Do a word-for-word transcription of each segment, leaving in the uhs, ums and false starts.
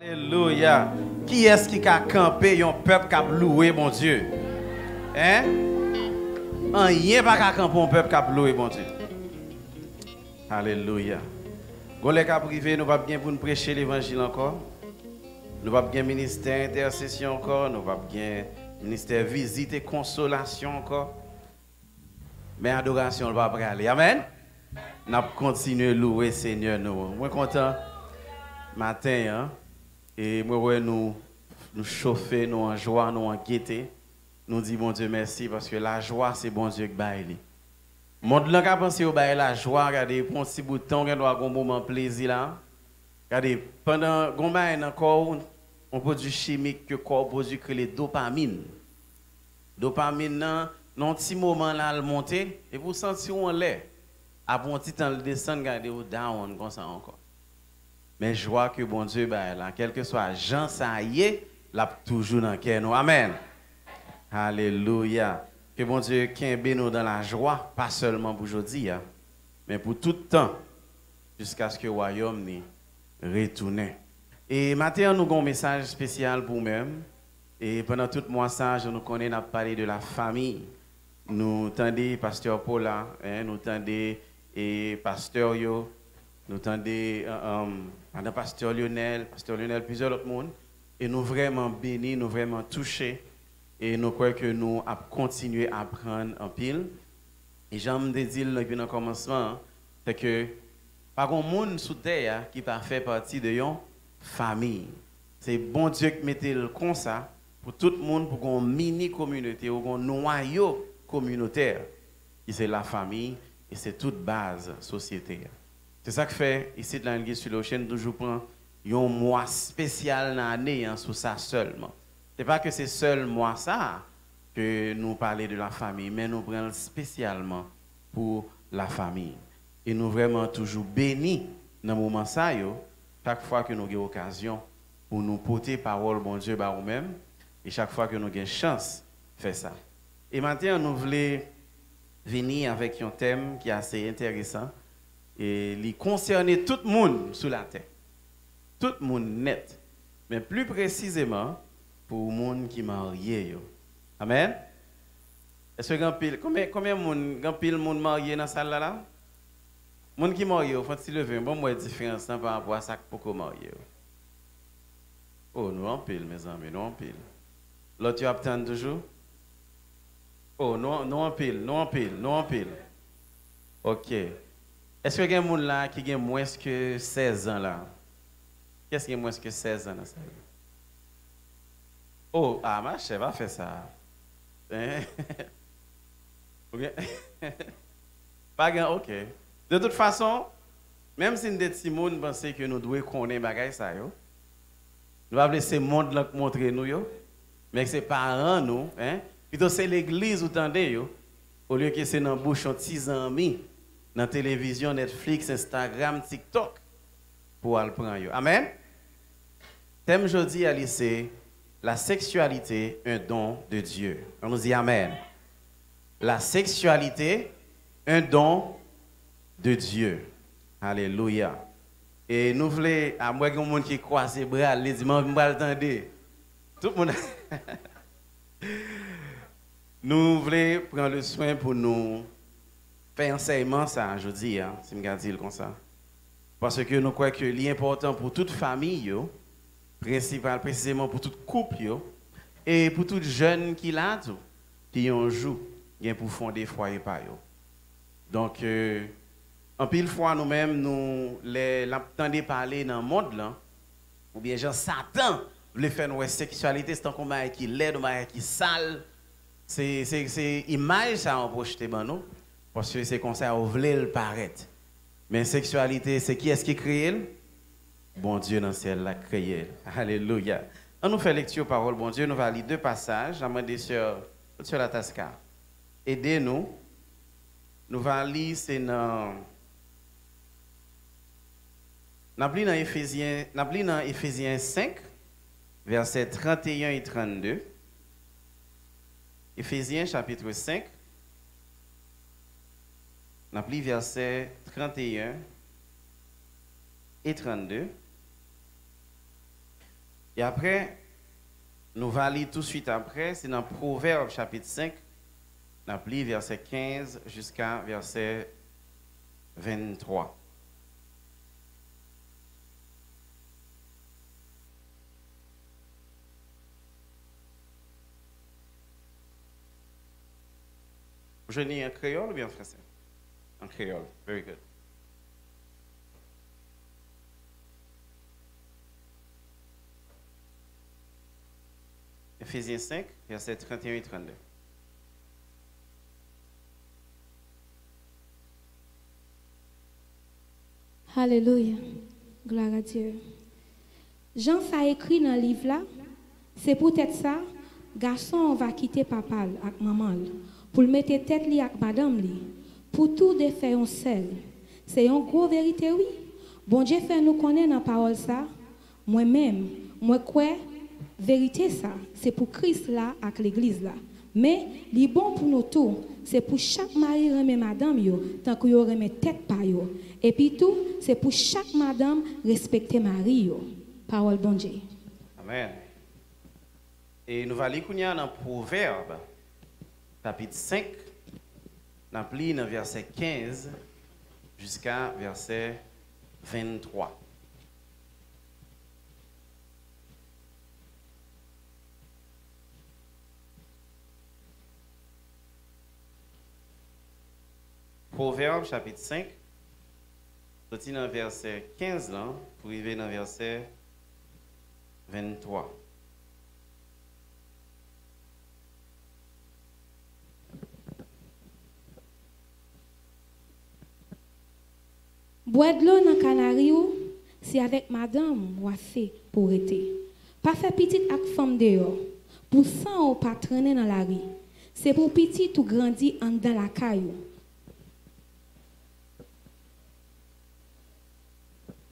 Alelouya. Kiyès ki ka kanpe yon pèp k ap louwe Bondye? Hein? Anyen pa ka kanpe yon pèp k ap louwe Bondye. Alelouya. Gon lè k ap rive, nou p ap gen pou n preche levanjil ankò. Nou p ap gen ministè entèsesyon ankò. Nou p ap gen ministè vizit e konsolasyon ankò. Men adorasyon l pa prale. Amèn. N ap kontinye louwe Senyè nou an. Mwen kontan maten an. E mwen wè nou, nou chofe, nou an jwa, nou an gete. Nou di Bondye mèsi paske lajwa se Bondye k bay li. Mond lan ka panse yo bay lajwa, gade, pou yon ti bout tan, ou gen dwa gon moman plezi la. Gade, pandan gon bagay nan kò w, yon pwodui chimik ke kò w pwodui k rele dopamin. Dopamin nan, nan yon ti moman la, l monte, epi w santi w anlè. Apre yon ti tan, l desann, gade w down konsa ankò. Men jwa ke Bondye bay la, kèlkeswa jan sa ye, l ap toujou nan kè nou. Amèn. Alelouya. Ke Bondye kenbe nou dan lajwa, pa sèlman pou jodi a, men pou tout tan, jiskaske wayòm ni retounen. E maten an, nou gen yon mesaj espesyal pou ou menm. E pandan tout mwa sa, jan nou konnen, n ap pale de la famiy. Nou tande pastè Paula, en, nou tande, e, pastè yo, nou tande, e, e, madan pastè Lionel, pastè Lionel, plizyè lòt moun, e nou vrèman beni, nou vrèman touche, e nou kwè ke nou ap kontinye aprann anpil. E jan m te di l depi nan kòmansman an, se ke pa gen moun sou tè a ki pa fè pati de yon famiy. Se Bondye ki mete l konsa pou tout moun, pou gen yon mini kominote ou gen yon nwayo kominotè, ki se lafanmi, e se tout baz sosyete a. Se sa k fè, isit la, Legliz Sud Ocean toujou pran yon mwa espesyal nan ane an sou sa sèlman. Se pa ke se sèl mwa sa a ke nou pale de lafanmi, men nou pran l espesyalman pou lafanmi. E nou vrèman toujou beni nan moman sa yo, chak fwa ke nou gen okazyon pou nou pote pawòl Bondye ba ou menm, e chak fwa ke nou gen chans fè sa. E maten an, nou vle vini avèk yon tèm ki ase enteresan, e li konsène tout moun sou latè. Tout moun nèt. Men pli presizeman, pou moun ki marye yo. Amèn? Èske gen anpil, konbyen, konbyen moun, gen anpil moun marye nan sal la, la? Moun ki marye yo, fè yon ti leve men, ban m wè diferans lan pa rapò a sa k poko marye yo. O, nou anpil, mezanmi, nou anpil. Lòt yo ap tann toujou? O, nou, nou anpil, nou anpil, nou anpil. Ok. Èske gen moun la ki gen mwens ke sèz an la? Kiyès ki gen mwens ke sèz an nan sal la? O, a, machè, pa fè sa. Hein? Ou gen, pa gen, ok. De tout fason, menm si n te timoun, m panse ke nou dwe konnen bagay sa yo. Nou pa vle se mond lan k montre nou yo, men se paran nou, en. Pito se legliz ou tande yo, olye ke se nan bouch yon ti zanmi, nan televizyon, Netflix, Instagram, TikTok, pou w al pran yo. Amèn? Tèm jodi a, li se, la sexualité, un don de Dieu. Ann nou di amèn. La sexualité, un don de Dieu. Alelouya. E nou vle, a, m wè gen yon moun ki kwaze bra l, li di, "M, m pral tande." Tout moun. Nou vle pran le swen pou nou fè ansèyman sa a jodi a, si m ka di l konsa. Paske nou kwè ke li enpòtan pou tout fanmi yo, prensipal, presizeman pou tout koup yo, e pou tout jèn ki la tou, ki yon jou gen pou fonde fwaye pa yo. Donk, e, anpil fwa nou menm, nou, lè n ap tande pale nan mond lan, oubyen jan Satan vle fè n wè seksyalite, se tankou yon bagay ki lèd, yon bagay ki sal. Se, se, se imaj sa yo pwojte ban nou, paske se konsa yo vle l parèt. Men seksyalite, se kiyès ki kreye l? Bondye nan syèl la kreye l. Alelouya. Ann nou fè lekti pawòl Bondye, nou va li de pasaj. N a mande sè, sè Lataska, ede nou. Nou va li, se nan, n ap li nan Efezyen, n ap li nan Efezyen senk, vèsè tranteyen e trannde. Efezyen chapit senk, n ap li vèsè tranteyen e trannde. E apre, nou va li touswit apre, se nan Pwovèb chapit senk, n ap li vèsè kenz jiska vèsè venntwa. Ou jwenn li an kreyòl oubyen an fransè? An kreyòl. Very good. Efezyen senk, vèsè trannteyen e trannde. Alelouya. Glwa a Dye. Jan sa ekri nan liv la, se poutèt sa, gason an va kite papa l ak manman l, pou l mete tèt li ak madanm li, pou toude fè yon sèl. Se yon gwo verite, wi. Bondye fè nou konnen nan pawòl sa, mwen menm, mwen kwè verite sa, se pou Kris la ak legliz la. Men, li bon pou nou tou, se pou chak mari renmen madanm yo, tankou yo renmen tèt pa yo. Epi tou, se pou chak madanm respekte mari yo. Pawòl Bondye. Amèn. E nou va li kounye a nan Pwovèb, chapit senk, n ap li nan vèsè kenz jiska vèsè venntwa. Pwovèb, chapit senk, soti nan vèsè kenz lan pou rive nan vèsè venntwa. Bwè dlo nan kanari w, se avèk madanm w ase pou w rete. Pa fè pitit ak fanm deyò, pou san w pa trennen nan lari. Se pou pitit ou grandi anndan lakay ou.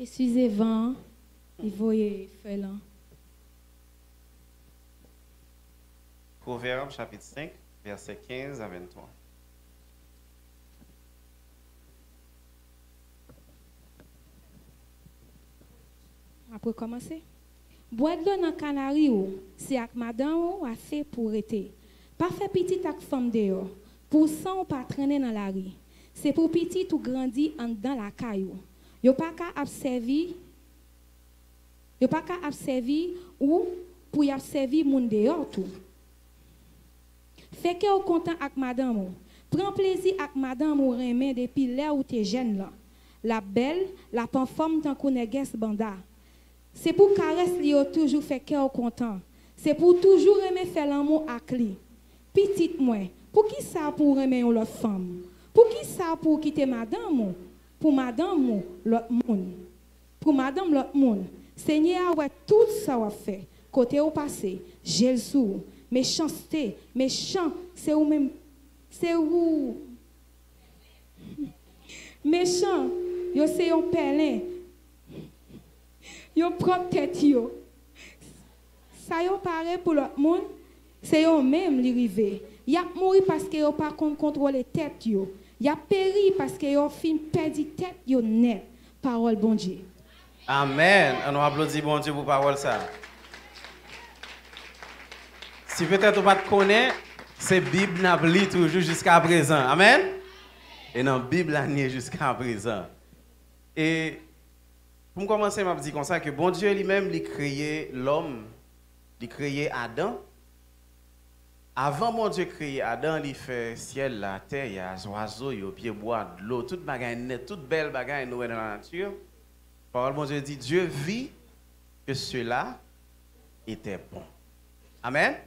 Eskize van an, li voye fèy lan. Pwovèb, chapit senk, vèsè kenz a venntwa. M ap rekòmanse. Bwè dlo nan kanari w, se ak madanm ou ase pou w rete. Pa fè pitit ak fanm deyò, pou san w pa trennen nan lari. Se pou pitit ou grandi anndan lakay ou. Yo pa ka ap sèvi, yo pa ka ap sèvi ou pou y ap sèvi moun deyò tou. Fè kè w kontan ak madanm ou. Pran plezi ak madanm ou renmen depi lè ou te jèn lan. L ap bèl, l ap anfòm tankou nègès banda. Se pou karès li yo toujou fè kè w kontan. Se pou w toujou renmen fè lanmou ak li. Pitit mwen, poukisa pou w renmen yon lòt fanm? Poukisa pou w kite madanm ou pou madanm ou lòt moun? Pou madanm lòt moun. Senyè a wè tout sa w ap fè. Kote w pase, je l sou ou. Mechanste, mechan, se ou menm, se ou. Mechan, yo se yon pèlen. Yo pwòp tèt yo. Sa yo pare pou lòt moun, se yo menm li rive. Y ap mouri paske yo pa konn kontwole tèt yo. Y ap peri paske yo fin pèdi tèt yo nèt. Pawòl Bondye. Amèn. An nou aplodi Bondye pou pawòl sa. Si petèt ou pa t konnen, se Bib n ap li toujou jiska prezan. Amèn. E nan Bib la n ye jiska prezan. E pou m kòmanse, m ap di konsa ke Bondye li menm, li kreye lòm, li kreye Adan. Avan Bondye kreye Adan, li fè syèl la, tè a, zwazo yo, pyebwa, dlo, tout bagay nèt, tout bèl bagay nou wè nan lanati. Pawòl Bondye di, Dieu vit que cela était bon. Amèn.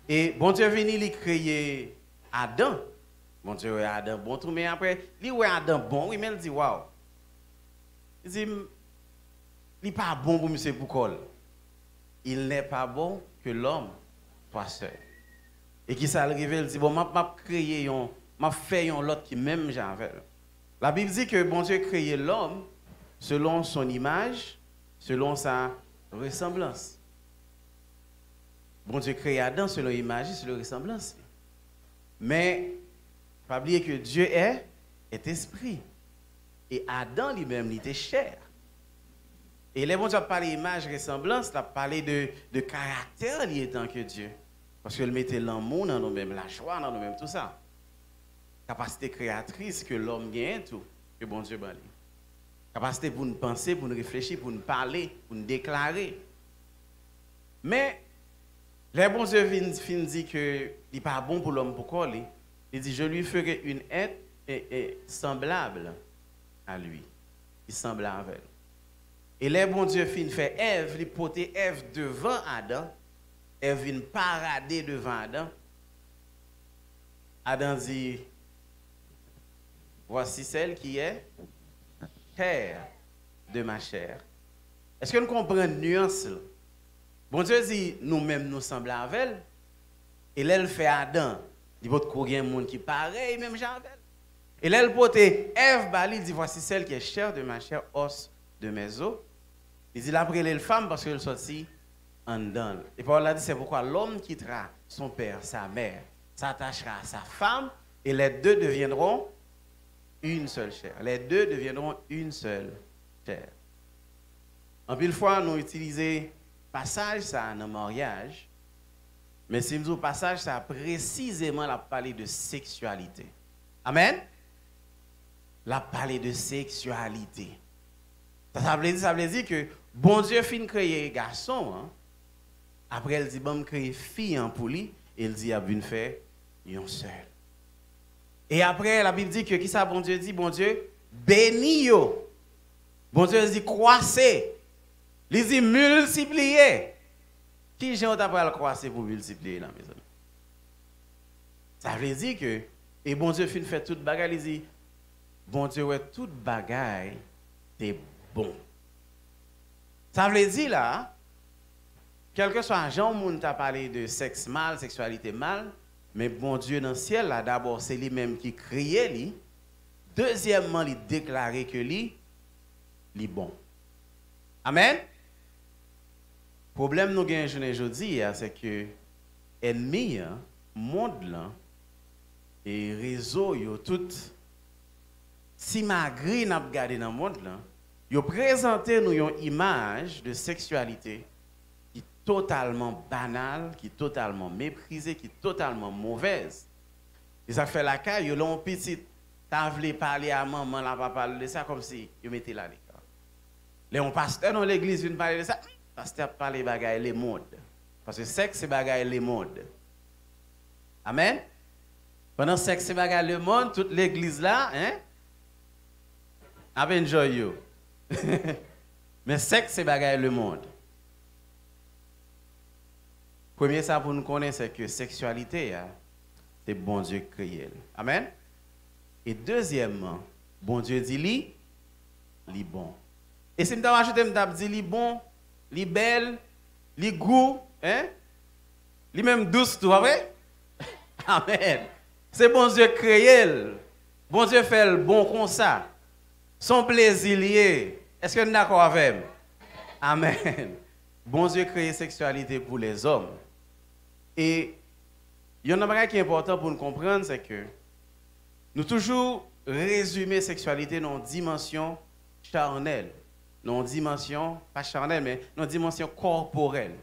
E Bondye vini, li kreye Adan. Bondye wè Adan bon tou, men apre, li wè Adan bon, wi, men l di, waw. Li di, li pa bon pou misye pou kò l. Il n'est pas bon que l'homme soit seul. E kisa l rive? L di, bon, m ap, m ap kreye yon, m ap fè yon lòt ki menm jan avè l. Labib di ke Bondye kreye lòm selon son imaj, selon sa resanblans. Bondye kreye Adan selon imaj li, selon resanblans li. Men, pa bliye ke Dieu est, est esprit. E Adan li menm, li te chè. E lè Bondye ap pale imaj, resanblans, l ap pale de, de karaktè li etan ke Dye. Paske l mete lanmou nan nou menm, lajwa nan nou menm, tou sa. Kapasite kreyatris ke lòm genyen tou, ke Bondye ban li. Kapasite pou n panse, pou n reflechi, pou n pale, pou n deklare. Men, lè Bondye vin, fin di ke li pa bon pou lòm pou kò li, li di, je lui ferai une être et, et semblable à lui. Li sanble avè l. E lè Bondye fin fè Èv, li pote Èv devan Adan, Èv vin parade devan Adan. Adan di, voici celle qui est chair de ma chair. Èske nou konprann nyans la? Bondye di nou menm nou sanble avè l. E lè l fè Adan, li potko gen moun ki parèy menm jan avè l. E lè l pote Èv ba li, li di, voici celle qui est chair de ma chair, os de mes os. Li di l ap rele l fanm paske l sòti anndan l. E pawòl la di, c'est pourquoi l'homme quittera son père, sa mère, s'attachera à sa femme, et les deux deviendront une seule chair. Les deux deviendront une seule chair. Anpil fwa, nou itilize pasaj sa a nan maryaj, men si m di w pasaj sa a presizeman, l ap pale de seksyalite. Amèn? L ap pale de seksyalite. Sa, sa vle di, sa vle di ke Bondye fin kreye gason an, apre l di, ban m kreye fi an pou li, e l di, y ap vin fè yon sèl. E apre, Labib di ke, kisa Bondye di? Bondye beni yo. Bondye di, kwase. Li di, miltipliye. Ki jan w ta pral kwase pou miltipliye la, mezanmi? Sa vle di ke, e Bondye fin fè tout bagay, li di, Bondye wè tout bagay te bon. Sa vle di la, kèlkeswa jan yon moun ta pale de sèks mal, seksyalite mal, men Bondye nan syèl la, dabò, se li menm ki kreye li. Dezyèmman, li deklare ke li, li bon. Amèn? Pwoblèm nou gen jounen jodi a, se ke ènmi an, mond lan, e rezo yo, tout simagri n ap gade nan mond lan, yo prezante nou yon imaj de seksyalite ki totalman banal, ki totalman meprize, ki totalman movèz. E sa k fè lakay yo, lè yon pitit ta vle pale a manman l, a papa l de sa, kòmsi yo mete l aleka. Lè yon pastè nan legliz vin pale de sa, pastè ap pale bagay lemonn. Paske sèks se bagay lemonn. Amèn? Pandan sèks se bagay lemonn, tout legliz la, en, ap enjoy yo. Men sèks se bagay lemonn. Premye sa pou nou konnen, se ke seksyalite a, se Bondye ki kreye l. Amèn? E dezyèmman, Bondye di li, li bon. E si m ta ajoute, m t ap di li bon, li bèl, li gou, en? Li menm dous tou, pa vre? Amèn. Se Bondye k kreye l. Bondye fè l bon konsa. Se yon plezi li ye. Èske n dakò avè m? Amèn. Bondye kreye seksyalite pou lèzòm. E youn nan bagay ki enpòtan pou n konprann, se ke nou toujou rezime seksyalite nan yon dimansyon chanèl, nan yon dimansyon, pa chanèl, men nan yon dimansyon kòporèl.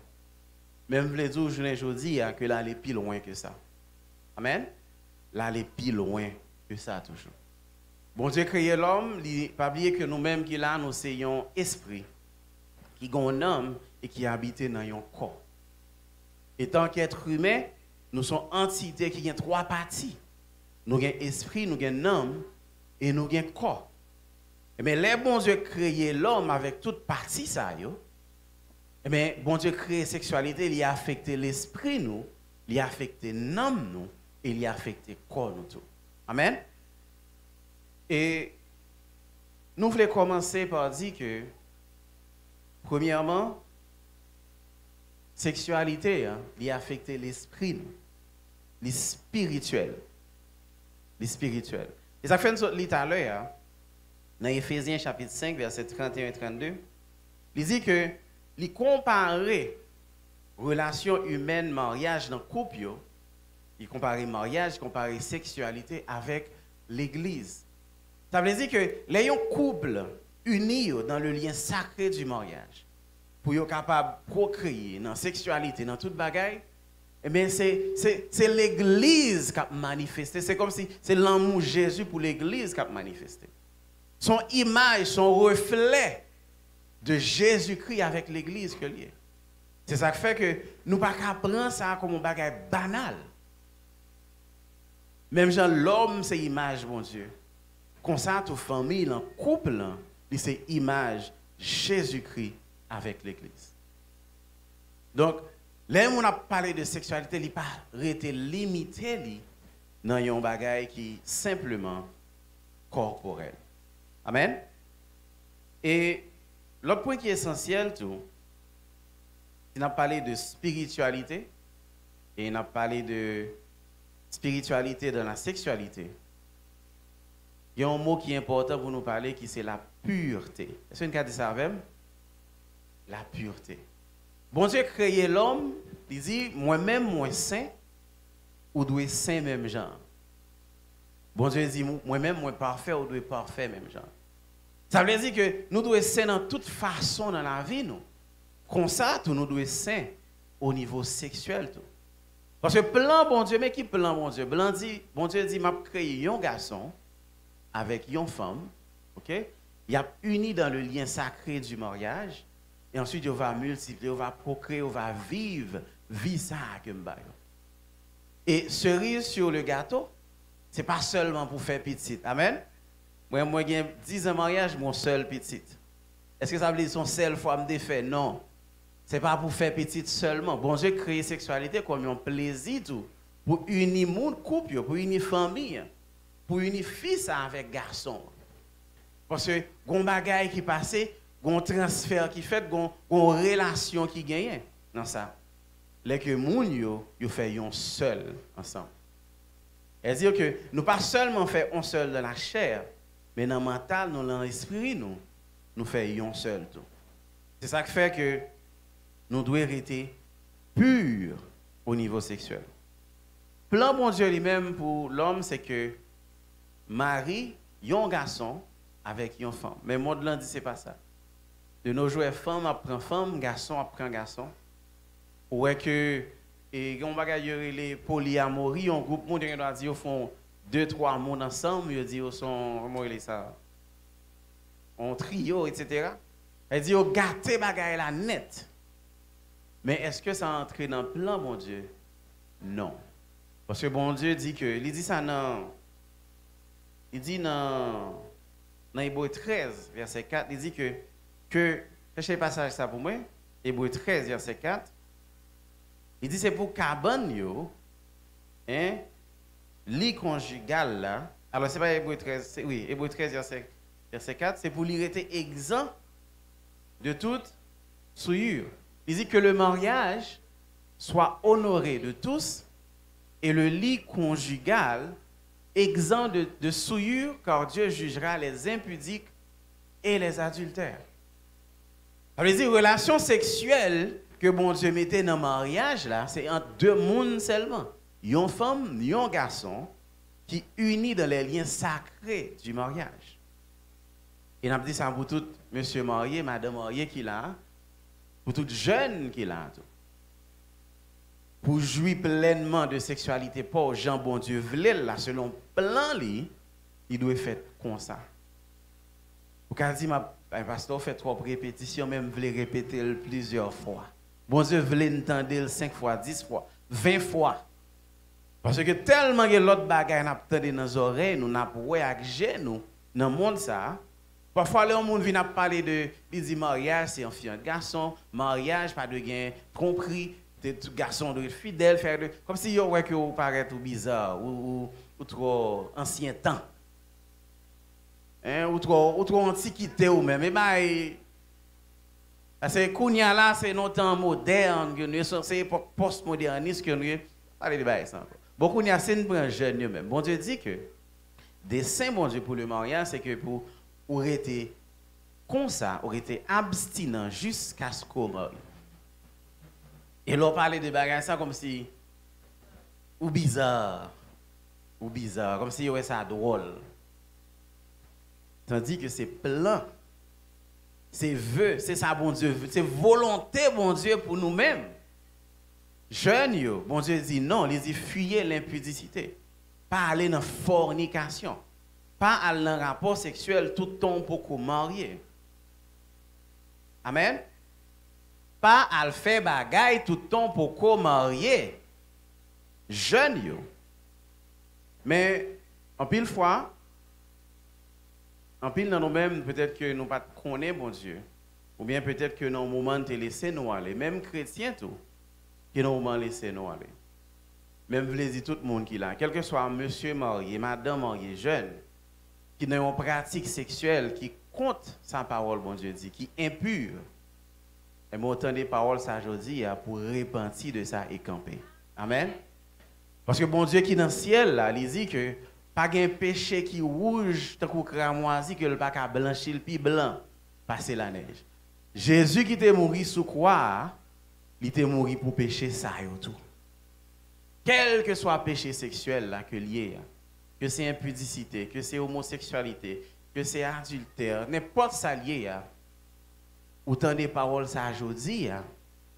Men m vle di w jounen jodi a ke l ale pi lwen ke sa. Amèn? L ale pi lwen ke sa toujou. Bondye kreye lòm, li pa bliye ke nou menm ki la, nou se yon espri ki gen yon nanm e ki abite nan yon kò. Etanke èt imen, nou se yon antite ki gen twa pati. Nou gen espri, nou gen nanm, e nou gen kò. Ebyen, lè Bondye kreye lòm avèk tout pati sa yo, ebyen, Bondye kreye seksyalite, li afekte lespri nou, li afekte nanm nou, e li afekte kò nou tou. Amèn? E nou vle kòmanse pa di ke, premyèman, seksyalite a, li afekte lespri nou. Li espirityèl. Li espirityèl. E sa k fè n sot li talè a, nan Efezyen chapit senk, vèsè trannteyen e trannde, li di ke li konpare relasyon imèn, maryaj nan koup yo, li konpare maryaj, li konpare seksyalite avèk legliz. Sa vle di ke lè yon koup ini yo dans le lien sacré du mariage, pou yo kapab pwokreye nan seksyalite, nan tout bagay, ebyen, se, se, se legliz k ap manifeste. Se kòmsi se lanmou Jezi pou legliz k ap manifeste. Se yon imaj, se yon reflè de Jezikri avèk legliz ke l ye. Se sa k fè ke nou pa ka pran sa kòm yon bagay banal. Menm jan lòm se imaj Bondye, konsa tou fanmi lan, koup lan, li se imaj Jezikri avèk legliz. Donk, lè yon moun ap pale de seksyalite, li pa rete limite li nan yon bagay ki senpleman kòporèl. Amèn? E lòt pwen ki esansyèl tou, si n ap pale de spirityalite, e n ap pale de spirityalite dans la sexualité, gen yon mo ki enpòtan pou nou pale ki se la pureté. Èske n ka di sa avè m? La pureté. Bondye kreye lòm, li di, mwen menm, mwen sen, ou dwe sen menm jan. Bondye di, mwen menm, mwen pafè, ou dwe pafè menm jan. Sa vle di ke nou dwe sen nan tout fason nan lavi nou. Konsa tou, nou dwe sen o nivo seksyèl tou. Paske plan Bondye, men ki plan Bondye? Plan di, Bondye di, m ap kreye yon gason avèk yon fanm, oke? Y ap ini dans le lien sacré du mariage, e answit yo va miltipliye, yo va pwokreye, yo va viv vi sa a ke m ba yo. E cerise sur le gâteau, se pa sèlman pou fè pitit. Amèn? Mwen, mwen gen diz an maryaj, mwen sèl pitit. Èske sa vle di se yon sèl fwa m te fè? Non. Se pa pou fè pitit sèlman. Bondye kreye seksyalite kòm yon plezi tou, pou ini moun, koup yo, pou ini fanmi an, pou ini fi sa avèk gason an. Paske gon bagay ki pase, gon transfè ki fèt, gon, gon relasyon ki genyen nan sa. Lè ke moun yo, yo fè yon sèl ansanm. Sètadi ke nou pa sèlman fè yon sèl dans la chair, men nan mantal nou, nan lespri nou, nou fè yon sèl tou. Se sa k fè ke nou dwe rete pur o nivo seksyèl. Plan Bondye li menm pou lòm, se ke mari yon gason avèk yon fanm. Men mond lan di se pa sa. De nos jours, fanm ap pran fanm, gason ap pran gason. Ou wè ke, e, gen yon bagay yo rele polyamori, yon gwoup moun, yo gen dwa di yo fè yon de, twa moun ansanm, yo di yo se yon, kòman yo rele sa? Yon triyo, etsetera. Sa vle di yo gate bagay la nèt. Men èske sa antre nan plan Bondye? Non. Paske Bondye di ke, li di sa nan, li di nan, nan Ebre trèz, vèsè kat, li di ke, ke, chèche pasaj sa pou mwen, Ebre trèz, vèsè kat, li di se pou kabann yo, en, li konjigal la, alò se pa Ebre trèz, se, wi, Ebre trèz, vèsè, vèsè kat, se pou li rete egzan de toute souillure. Il dit que le mariage soit honoré de tous et le lit conjugal exempt de, de souillure, car Dieu jugera les impudiques et les adultères. Sa vle di, relasyon seksyèl ke Bondye mete nan maryaj la, se ant de moun sèlman. Yon fanm, yon gason, ki ini dans les liens sacrés du mariage. E n ap di sa pou tout mesye marye, madanm marye ki la, pou tout jèn ki la tou. Pou jwi plènman de seksyalite pa w jan Bondye vle l la, selon plan li, li dwe fèt konsa. Ou ka di, "M ap, ay, pastè, ou fè twòp repetisyon, men m vle repete l plizyè fwa." Bondye vle n tande l senk fwa, dis fwa, ven fwa. Paske tèlman gen lòt bagay n ap tande nan zòrèy nou, n ap wè ak je nou nan mond sa a. Pafwa, lè yon moun vin ap pale de, li di maryaj se yon fi, yon gason, maryaj pa dwe gen twonpri, te, gason dwe fidèl, fè de, kòmsi yo wè ke ou parèt ou biza, ou, ou, ou twò ansyen tan. Hein, ou twò, ou twò antikite ou menm. E bay, paske kounye a la, se nan tan modèn ke nou ye, se, se epòk pòstmodènis ke nou ye. Pale de bagay sa ankò. Bon, kounye a, si n pran jèn yo menm, Bondye di ke desen Bondye pou le maryaj, se ke pou ou rete konsa, ou rete abstinan jiskaske w marye. E lè w pale de bagay sa, kòmsi ou biza, ou biza, kòmsi yo wè sa dwòl. Tandi ke se plan Se ve, se sa Bondye vle, se volonte Bondye pou nou menm. Jèn yo, Bondye di non, li di fuye lenpidisite. Pa ale nan fònikasyon. Pa al nan rapò seksyèl tout tan w poko marye. Amèn. Pa al fè bagay tout tan w poko marye. Jèn yo. Men, anpil fwa, anpil nan nou menm, petèt ke nou pa t konnen Bondye, oubyen petèt ke nan yon moman n te lese nou ale, menm kretyen tou, ke nan yon moman lese nou ale. Men m vle di tout moun ki la, kèlkeswa mesye marye, madanm marye, jèn, ki nan yon pratik seksyèl ki kont sa pawòl Bondye di, ki enpi, enben, w tande pawòl sa jodi a pou repanti de sa e kanpe. Amèn. Paske Bondye ki nan syèl la, li di ke pa gen peche ki wouj tankou kramwazi ke l pa ka blanchi l pi blan pase lanèj. Jezi ki te mouri sou kwa a, li te mouri pou peche sa yo tou. Kèlkeswa peche seksyèl la ke l ye a, ke se enpidisite, ke se omoseksyalite, ke se adiltè, nenpòt sa l ye a, ou tande pawòl sa a jodi a,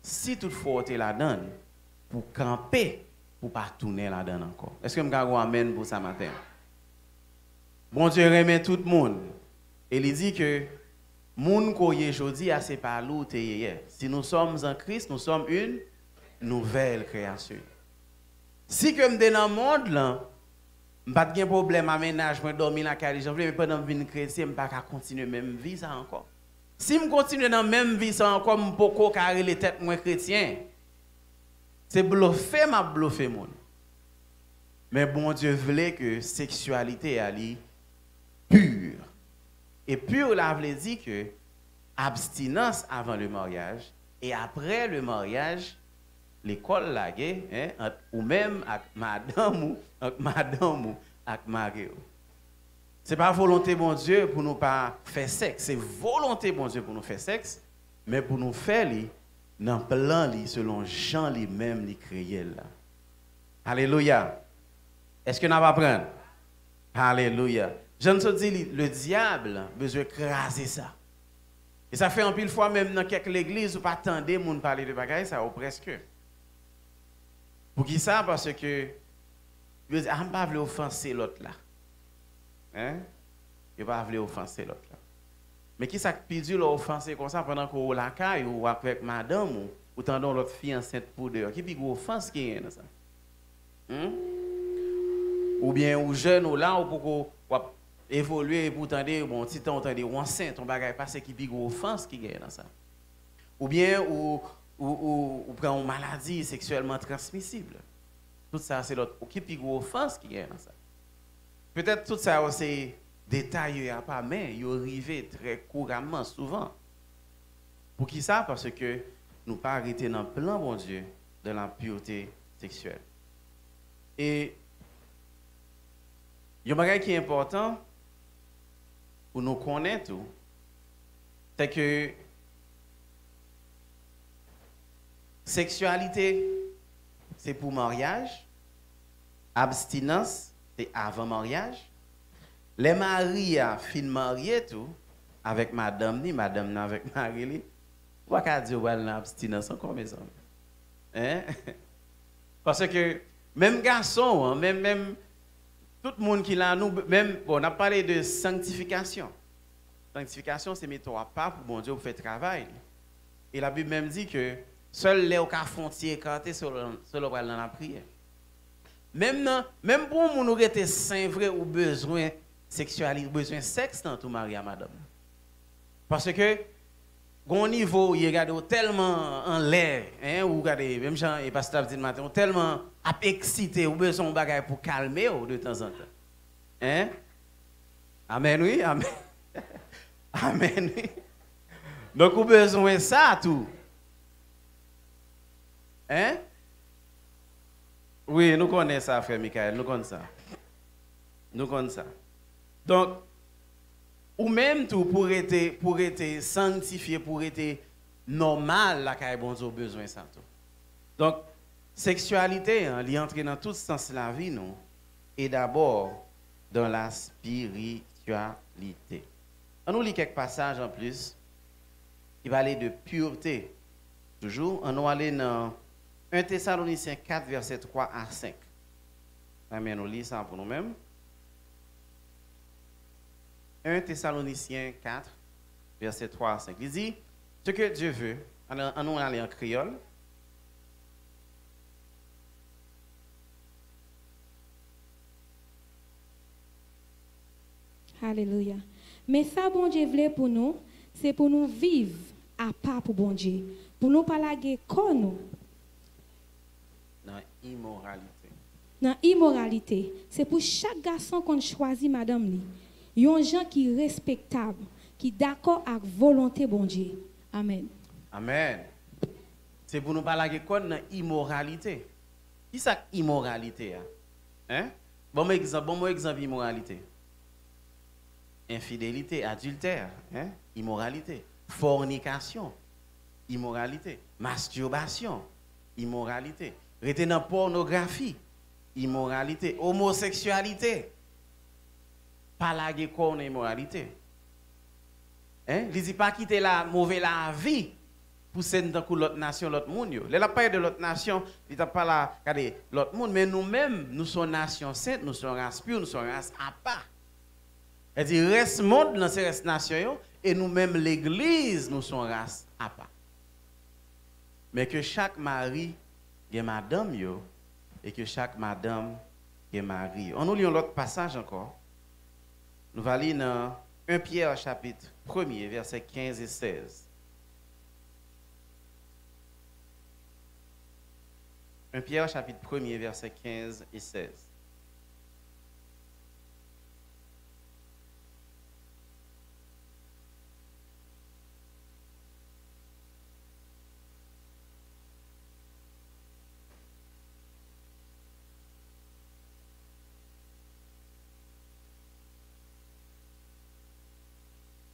si toutfwa w te ladan l, pou kanpe, pou pa tounen ladan l ankò. Èske m ka gen yon amèn pou sa maten an? Bondye renmen tout moun. E li di ke moun ke w ye jodi a, se pa li w te ye yè. Si nous sommes en Christ, nous sommes une nouvelle créature. Si ke m te nan mond lan, m pa t gen pwoblèm a mennaj mwen dòmi lakay li jan vle, men pandan m vin kretyen, m pa ka kontinye menm vi sa ankò. Si m kontinye nan menm vi sa ankò, m poko ka rele tèt mwen kretyen. Se blofe m ap blofe moun. Men Bondye vle ke seksyalite a li pur. E pur la vle di ke abstinans avan le maryaj e apre le maryaj, lekòl lage, en, ant ou menm ak madanm ou, ant madanm ou ak mari w. Se pa volonte Bondye pou nou pa fè sèks, se volonte Bondye pou nou fè sèks, men pou nou fè li nan plan li, selon jan li menm li kreye l la. Alelouya! Èske n ap aprann? Alelouya! Jan n sot di li, le dyab bezwen kraze sa. E sa fè anpil fwa, menm nan kèk legliz, ou pa tande moun pale de bagay sa, ou prèske. Poukisa? Paske yo di, ah, m pa vle ofanse lòt la. Hein? Yo pa vle ofanse lòt la. Men kisa k pi di lè w ofanse konsa pandan ke w lakay ou avèk madanm ou, ou tande yon lòt fi ansent pou de? Ki pi gwo ofans ki genyen nan sa? Hmm? Oubyen ou jèn, ou la, ou poko, w ap evolye, epi w tande, bon, ti tan ou tande, ou ansent, yon bagay pase, ki pi gwo ofans ki genyen nan sa? Oubyen ou, ou, ou, ou pran yon maladi seksyèlman transmisib? Tout sa, se lòt, ki pi gwo ofans ki genyen nan sa? Petèt tout sa yo se detay yo ye apa, men yo rive trè kouramman, souvan. Poukisa? Paske nou pa rete nan plan Bondye de la pureté sexuelle. E yon bagay ki enpòtan pou nou konnen tou, se ke seksyalite se pou maryaj, abstinans se avan maryaj. Lè mari a fin marye tou avèk madanm li, madanm nan avèk mari li, ou pa ka di ou pral nan abstinans ankò, mezanmi. Hein? Paske menm gason an, menm, menm tout moun ki la, nou menm, bon, n ap pale de sanktifikasyon. Sanktifikasyon se mete w apa pou Bondye, pou fè travay li. E Labib menm di ke sèl lè ou ka fè yon ti ekate, se lè, se lè w pral nan lapriyè. Menm nan, menm pou yon moun ou rete sen vre, ou bezwen seksyali-, ou bezwen sèks nan tou mari a madanm. Paske gon nivo ou ye, gade, ou tèlman anlè, hein, ou gade, menm jan e pastè ap di l maten, ou tèlman ap eksite, ou bezwen yon bagay pou kalme w de tanzantan. Hein? Amèn, wi, amèn. Amèn, wi. Donk, ou bezwen sa tou. Hein? Wi, nou konnen sa, frè Michael, nou konn sa. Nou konn sa. Donk, ou menm tou, pou rete, pou rete sanktifye, pou rete nòmal lakay Bondye, ou bezwen sa tou. Donk, seksyalite an, li antre nan tout sans lavi nou, e dabò dans la spiritualité. Ann nou li kèk pasaj anplis ki pale de pureté. Toujou, ann nou ale nan en Tesalonisyen kat, vèsè twa a senk. Mwen renmen nou li sa pou nou menm. En Tesalonisyen kat, vèsè twa a senk. Li di, Ce que Dieu veut, ann, ann nou ale an kreyòl. Alelouya. Men sa Bondye vle pou nou, se pou nou viv apa pou Bondye, pou nou pa lage kò nou Nan imoralite. nan imoralite. Se pou chak gason konn chwazi madanm li, yon jan ki respektab, ki dakò ak volonte Bondye. Amèn. Amèn. Se pou nou pa lage kò n nan imoralite. Ki sa k imoralite a? Hein? Ban m egzanp, ban m yon egzanp imoralite. Enfidelite, adiltè, hein? Imoralite. Fònikasyon, imoralite. Mastirbasyon, imoralite. Rete nan pònografi, imoralite. Omoseksyalite. Pa lage kò w nan imoralite. Hein? Li di pa kite la move lavi pouse n tankou lòt nasyon, lòt moun yo. Lè l ap pale de lòt nasyon, li t ap pale a, gade, lòt moun, men nou menm, nou se yon nasyon sent, nou se yon ras pi, nou se yon ras apa. Sa di rès mond lan se rès nasyon yo, e nou menm legliz, nou se yon ras apa. Men ke chak mari gen madanm yo, e ke chak madanm gen mari yo. Ann nou li yon lòt pasaj ankò. Nou va li nan en Pyè chapit premye, vèsè kenz e sèz. En Pyè chapit premye, vèsè kenz e sèz.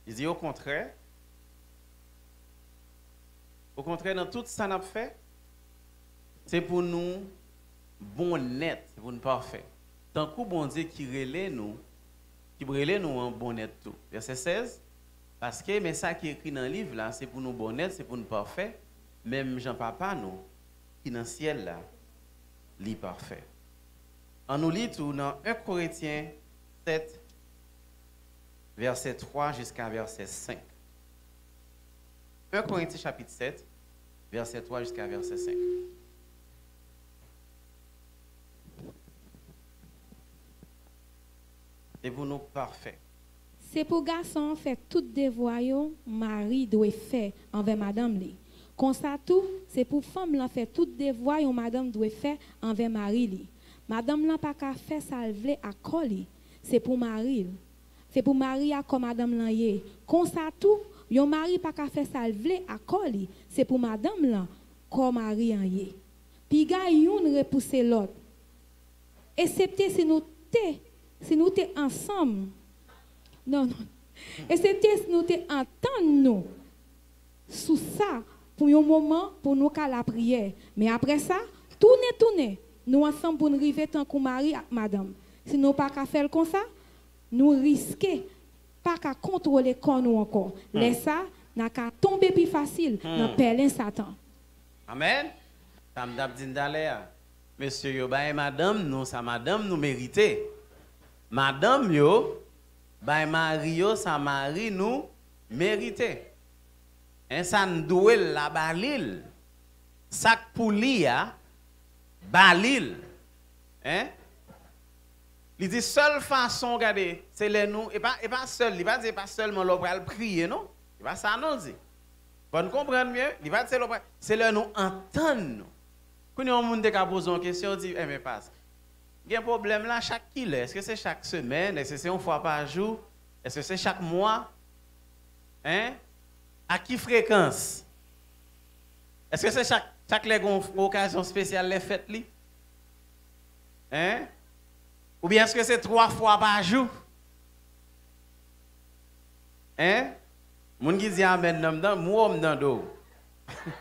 Li di, okontrè, okontrè, nan tout sa n ap fè, se pou nou bon nèt, se pou n pafè. Tankou Bondye ki rele nou, ki rele nou an bon nèt tou. Vèsè sèz, paske, men sa ki ekri nan liv la, se pou nou bon nèt, se pou n pafè, menm jan Papa nou ki nan syèl la, li pafè. Ann nou li tou nan en Korentyen sèt, vèsè twa jiska vèsè senk. En Korentyen chapit sèt, vèsè twa jiska vèsè senk. Se pou nou pafè. Se pou gason an fè tout devwa yon mari dwe fè anvè madanm li. Konsa tou, se pou fanm lan fè tout devwa yon madanm dwe fè anvè mari li. Madanm lan pa ka fè sa l vle ak kò li, se pou mari l. Se pou mari a kò madanm lan ye. Konsa tou, yon mari pa ka fè sa l vle ak kò li, se pou madanm lan kò mari an ye. Piga youn repouse lòt. Esepte si nou te, si nou te ansanm. Non, non. Esepte si nou te antann nou sou sa pou yon moman pou nou ka lapriyè. Men apre sa, tounen, tounen, nou ansanm pou n rive tankou mari ak madanm. Si nou pa ka fè l konsa, nou riske pa ka kontwole kò nou ankò. Lè sa, n a ka tonbe pi fasil nan pèlen Satan. Amèn. Sa m t ap di n talè a. Mesye yo, bay madanm nou sa madanm nou merite. Madanm yo, bay mari yo sa mari nou merite. Hein, sa n dwe l la, ba li l. Sa k pou li a, ba li l. Hein? Li di sèl fason, gade, se lè nou, e pa, e pa sèl, li pa di e pa sèlman lè w pral priye, non. E pa sa, non, l di. Fò n konprann byen, li pa di se lè w pral, se lè nou antann nou. Kounye a, yon moun te ka poze yon kesyon, di, enben, pas, gen pwoblèm la chak kilè? Èske se chak semèn? Èske se yon fwa pa jou? Èske se chak mwa? Hein? A ki frekans? Èske se chak, chak lè gen yon okazyon espesyal, lè fèt li? Hein? Oubyen èske se twa fwa pa jou? Hein? Moun ki di amèn nan, m tande, m wè w, m tande w.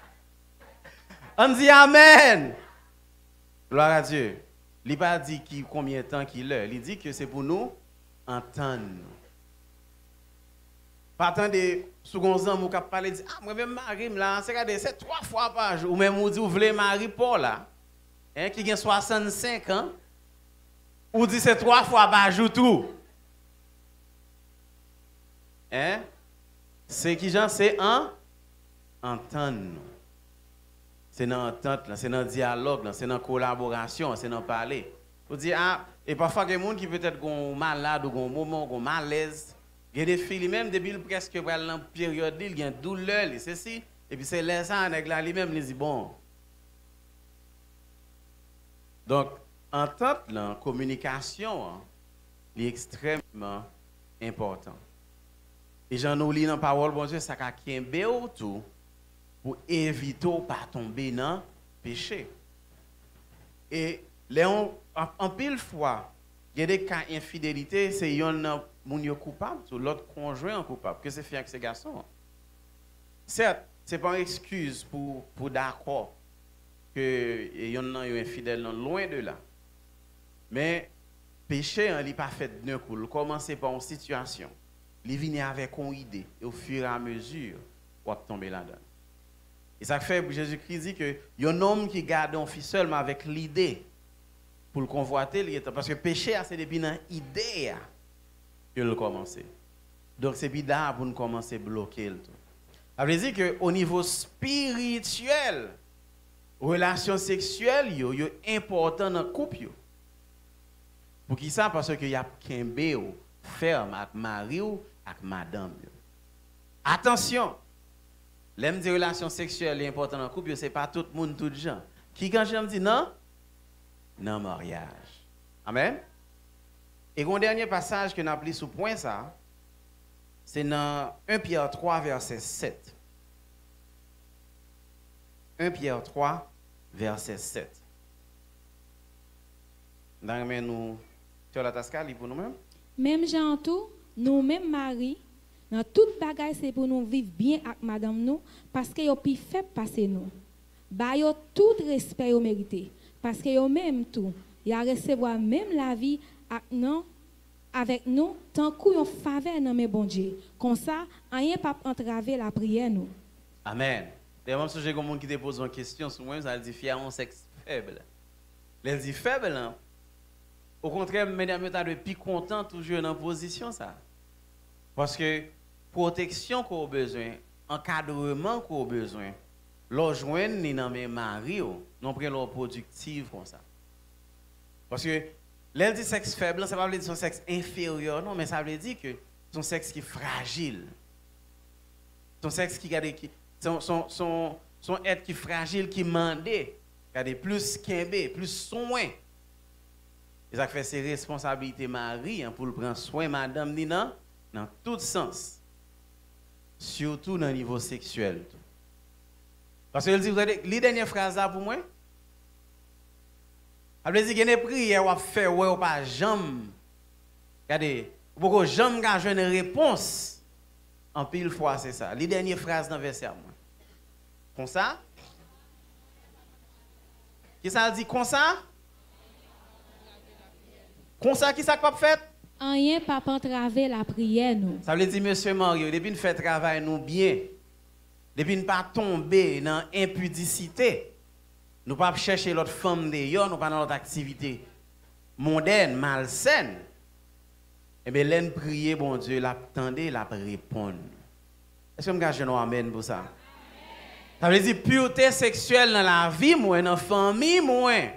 Ann di amèn! Gloire à Dieu. Li pa di ki konbyen tan, ki lè. Li di ke se pou nou antann nou. Pa tande sou gon zanmi w k ap pale, di, "Ah, mwen menm mari m la, se gade, se twa fwa pa jou." Ou menm ou di w vle mari pa w la, en, ki gen swasannsenk an, ou di se twa fwa pa jou tou. En? Se kijan? Se an, antann nou. Se nan antant lan, se nan dyalòg lan, se nan kolaborasyon, se nan pale. Ou di, a, e pafwa gen moun ki petèt gon malad ou gon moman, ou gon malèz. Gen de fi li menm, depi l prèske pral nan peryòd li, li gen doulè, li sesi, epi se lè sa a, nèg la li menm, li di, bon. Donk, antant lan, kominikasyon an, li ekstrèmman enpòtan. E jan nou li nan pawòl Bondye, sa ka kenbe w tou pou evite w pa tonbe nan peche. E lè yon, an- anpil fwa, gen de ka enfidelite, se yonn nan moun yo koupab, tou lòt konjwen an koupab, ke se fi an, ke se gason an. Sèt, se pa yon ekskiz pou, pou dakò ke yonn nan yo enfidèl, non, lwen de la. Men, peche an, li pa fèt d'un coup. L kòmanse pa yon sitiyasyon. Li vini avèk yon ide. E ofiramezi, w ap tonbe ladan l. E sa k fè Jezikri di ke yon nonm ki gade yon fi sèlman avèk lide pou l konvwate l, li gentan. Paske peche a, se depi nan ide a ke l kòmanse. Donk, se pi da pou n kòmanse bloke l tou. Sa vle di ke o nivo espirityèl, relasyon seksyèl yo, yo enpòtan nan koup yo. Poukisa? Paske y ap kenbe w fèm ak mari w, ak madanm yo. Atansyon! Lè m di relasyon seksyèl yo enpòtan nan koup yo, se pa tout moun, tout jan. Ki jan m di nan? Nan maryaj. Amèn? E gon dènye pasaj ke n ap li sou pwen sa, se nan en Pyè twa, vèsè sèt. En Pyè twa, vèsè sèt. M ta renmen nou, Sè Lataska, li pou nou menm. Menm jan an tou, nou menm mari, nan tout bagay se pou nou viv byen ak madanm nou, paske yo pi fèb pase nou. Ba yo tout respè yo merite, paske yo menm tou, y a resevwa menm lavi ak nan, avèk nou, tankou yon favè nan men Bondye. Konsa, anyen p ap antrave lapriyè nou. Amèn. Dayè, mwen sonje gon moun ki te poze yon kesyon sou mwen, sa l di, fi a yon sèks fèb. Lè l di fèb lan, okontrè, medam yo ta dwe pi kontan toujou nan pozisyon sa. Paske pwoteksyon ke w bezwen, ankadreman ke w bezwen, lè w jwenn li nan men mari w, non, premye lè w pwodiktiv konsa. Paske lè l di sèks fèb lan, sa pa vle di se yon sèks enferyè, non, men sa vle di ke se yon sèks ki frajil. Se yon sèks ki, gade, ki, se yon, se yon, se yon, se yon èt ki frajil, ki mande, gade, plis kenbe, plis swen. E sa k fè se responsabilite mari an pou l pran swen madanm ni nan, nan tout sans. Sitou nan nivo seksyèl tou. Paske l di, tande, li dènye fraz la pou mwen. Sa vle di gen de priyè w ap fè, w wè w pa janm, gade, ou poko janm ka jwenn repons. Anpil fwa se sa. Li dènye fraz nan vèsè a mwen. Konsa? Kisa l di konsa? Konsa, kisa k p ap fèt? Anyen p ap antrave lapriyè nou. Sa vle di, mesye marye yo, depi n fè travay nou byen, depi n pa tonbe nan enpidisite, nou p ap chèche lòt fanm deyò, nou pa nan lòt aktivite mondèn, malsèn, enben, lè n priye Bondye, l ap tande, l ap reponn. Èske m ka jwenn yon amèn pou sa? Sa vle di, pirte seksyèl nan lavi mwen, nan fanmi mwen,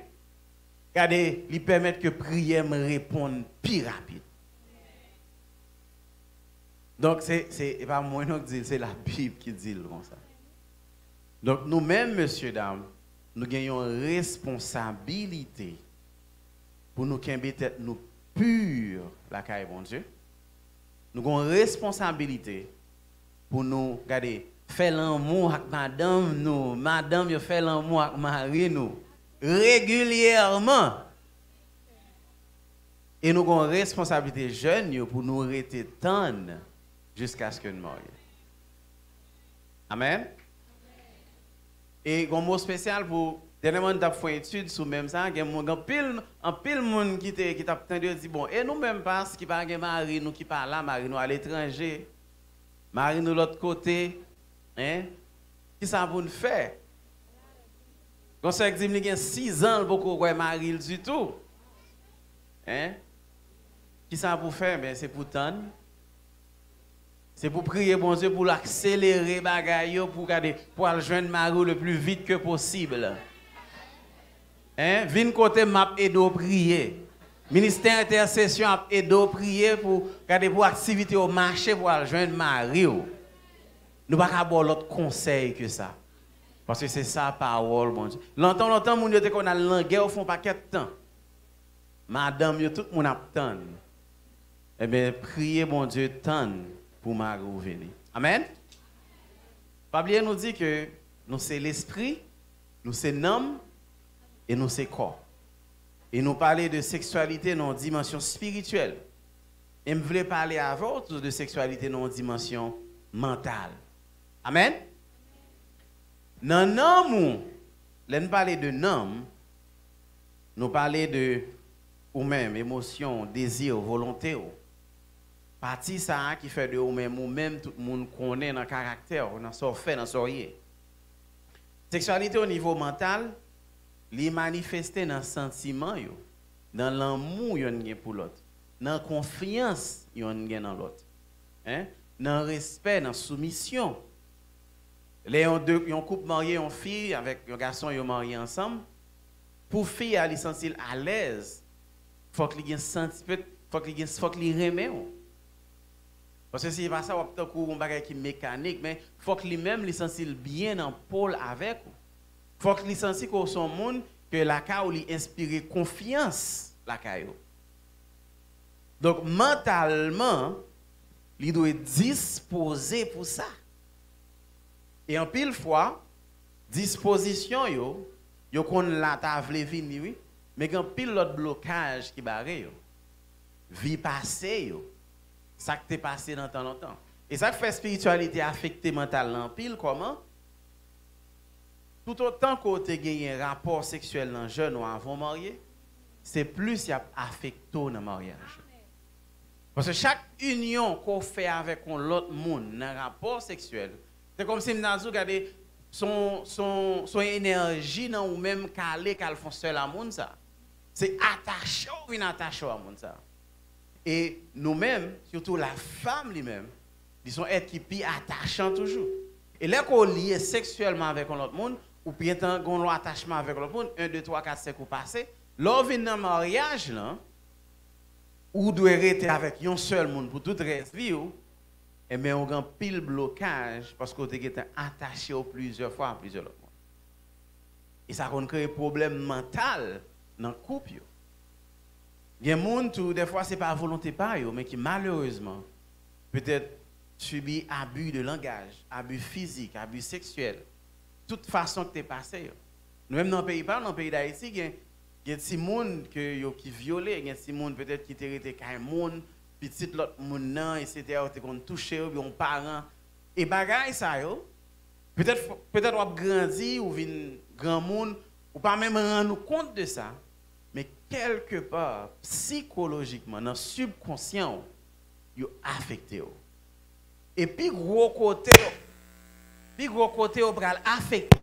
gade, li pèmèt ke priyè m reponn pi rapid. Donk, se, se, e pa mwen non k di l, se Labib ki di l konsa. Donk, nou menm, mesye dam, nou gen yon responsabilite pou nou kenbe tèt nou pi lakay Bondye. Nou gen yon responsabilite pou nou, gade, fè lanmou ak madanm nou, madanm yo fè lanmou ak mari nou regilyèman. E nou gen yon responsablite jèn yo pou nou rete tann jiskaske n marye. Amèn. E gen yon mo espesyal pou, dènyèman, n t ap fè yon etid sou menm sa, gen moun, gen anpil, anpil moun ki te, ki t ap tande yo di, bon, e nou menm pas ki pa gen mari nou, ki pa la, mari nou aletranje. Mari nou lòt kote, en? Kisa pou n fè? Gon sè k di m li gen sizan l poko wè mari l ditou. En? Kisa pou fè? Men se pou tann. Se pou priye Bondye pou l akselere bagay yo, pou gade, pou al jwenn mari w le plus vite que possible. En? Vin kote m, m ap ede w priye. Ministè entèsesyon ap ede w priye pou gade pou aktivite yo mache pou al jwenn mari w. Nou pa ka ba w lòt konsèy ke sa. Paske se sa pawòl Bondye. Lontan, lontan, moun yo te konn al nan gè, yo fè yon pakèt tan. Madanm yo, tout moun ap tann. Ebyen, priye Bondye, tann pou mari w vini. Amèn? Pa bliye nou di ke nou se lespri, nou se nanm, e nou se kò. E nou pale de seksyalite nan yon dimansyon espirityèl. E m vle pale avè w tou de seksyalite nan yon dimansyon mantal. Amèn? Nan nanm ou, lè n pale de nanm, nou pale de ou menm, emosyon w, dezi w, volonte w. Pati sa a ki fè de ou menm, ou menm, tout moun konnen nan karaktè w, nan sa w fè, nan sa w ye. Seksyalite o nivo mantal, li manifeste nan santiman yo, nan lanmou yonn gen pou lòt, nan konfyans yonn gen nan lòt, en, nan respè, nan soumisyon. Lè yon de, yon koup marye, yon fi avèk yon gason, yo marye ansanm, pou fi a li santi l alèz, fòk li gen santi, fòk li gen, fòk li renmen w. Paske si se pa sa, w ap tankou yon bagay ki mekanik, men fòk li menm li santi l byen nan po l avèk ou. Fòk li santi ke w se yon moun ke lakay ou li enspire konfyans lakay ou. Donk, mantalman, li dwe dispoze pou sa. E anpil fwa, dispozisyon yo, yo konn la ta vle vini, wi, men gen anpil lòt blokaj ki bare yo. Vi pase yo, sa k te pase nan tan lontan. E sa k fè espirityalite afekte mantal la anpil, kòman? Toutotan ke w te genyen rapò seksyèl nan jèn ou avan w marye, se plis y ap afekte w nan maryaj ou. Paske chak inyon ke w fè avèk yon lòt moun nan rapò seksyèl, se kòmsi m ta di w, gade, se yon, se yon, se yon enèji nan ou menm k ale, k al fè yon sèl a moun sa. Se atache w vin atache w a moun sa. E nou menm, sitou la femme li menm, li se yon èt ki pi atachan toujou. E lè ke w lye seksyèlman avèk yon lòt moun, ou gentan gen yon atachman avèk lòt moun, en, de, twa, kat, senk ou pase. Lè w vin nan maryaj lan, ou dwe rete avèk yon sèl moun pou tout rès vi w, enben, ou gen anpil blokaj paske w te gentan atache w plizyè fwa a plizyè lòt moun. E sa konn kreye pwoblèm mantal nan koup yo. Gen moun tou, dèfwa, se pa volonte pa yo, men ki malerezman, petèt, sibi abi de langaj, abi fizik, abi seksyèl, tout fason k te pase yo. Nou menm nan peyi pa nou, nan peyi Dayiti, gen, gen timoun ke yo ki vyole, gen timoun petèt ki te rete kay moun, pitit lòt moun nan, etsetera, yo te konn touche yo, oubyen yon paran. E bagay sa yo, petèt, petèt w ap grandi, ou vin granmoun, ou pa menm rann ou kont de sa, men kèlkepa, sikolojikman, nan sibkonsyan w, yo afekte w. E pi gwo kote, pi gwo kote yo pral afekte,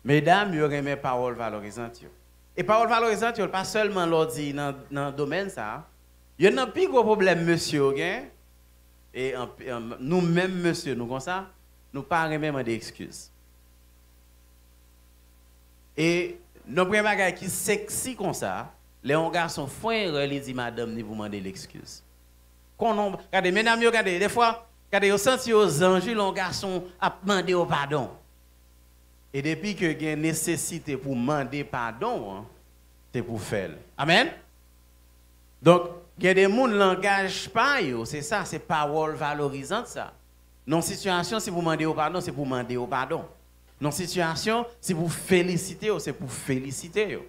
Medam yo renmen pawòl valorizant yo. E pawòl valorizant yo, pa sèlman lè w di nan, nan domèn sa a. Youn nan pi gwo pwoblèm mesye yo gen, e anp- anm- nou menm mesye, nou konsa, nou pa renmen mande ekskiz. E nan premye bagay ki seksi konsa, lè yon gason fè erè, li di madanm ni pou mande l ekskiz. Konnen, gade, medam yo, gade, defwa, gade, yo santi yo zanj wi, lè yon gason ap mande yo padon. E depi ke gen nesesite pou mande padon an, se pou fè l. Amèn? Donk, gen de moun, langaj pa yo, se sa, se pawòl valorizant sa. Nan sitiyasyon, si pou mande yo padon, se pou mande yo padon. Nan sitiyasyon, si pou felisite yo, se pou felisite yo.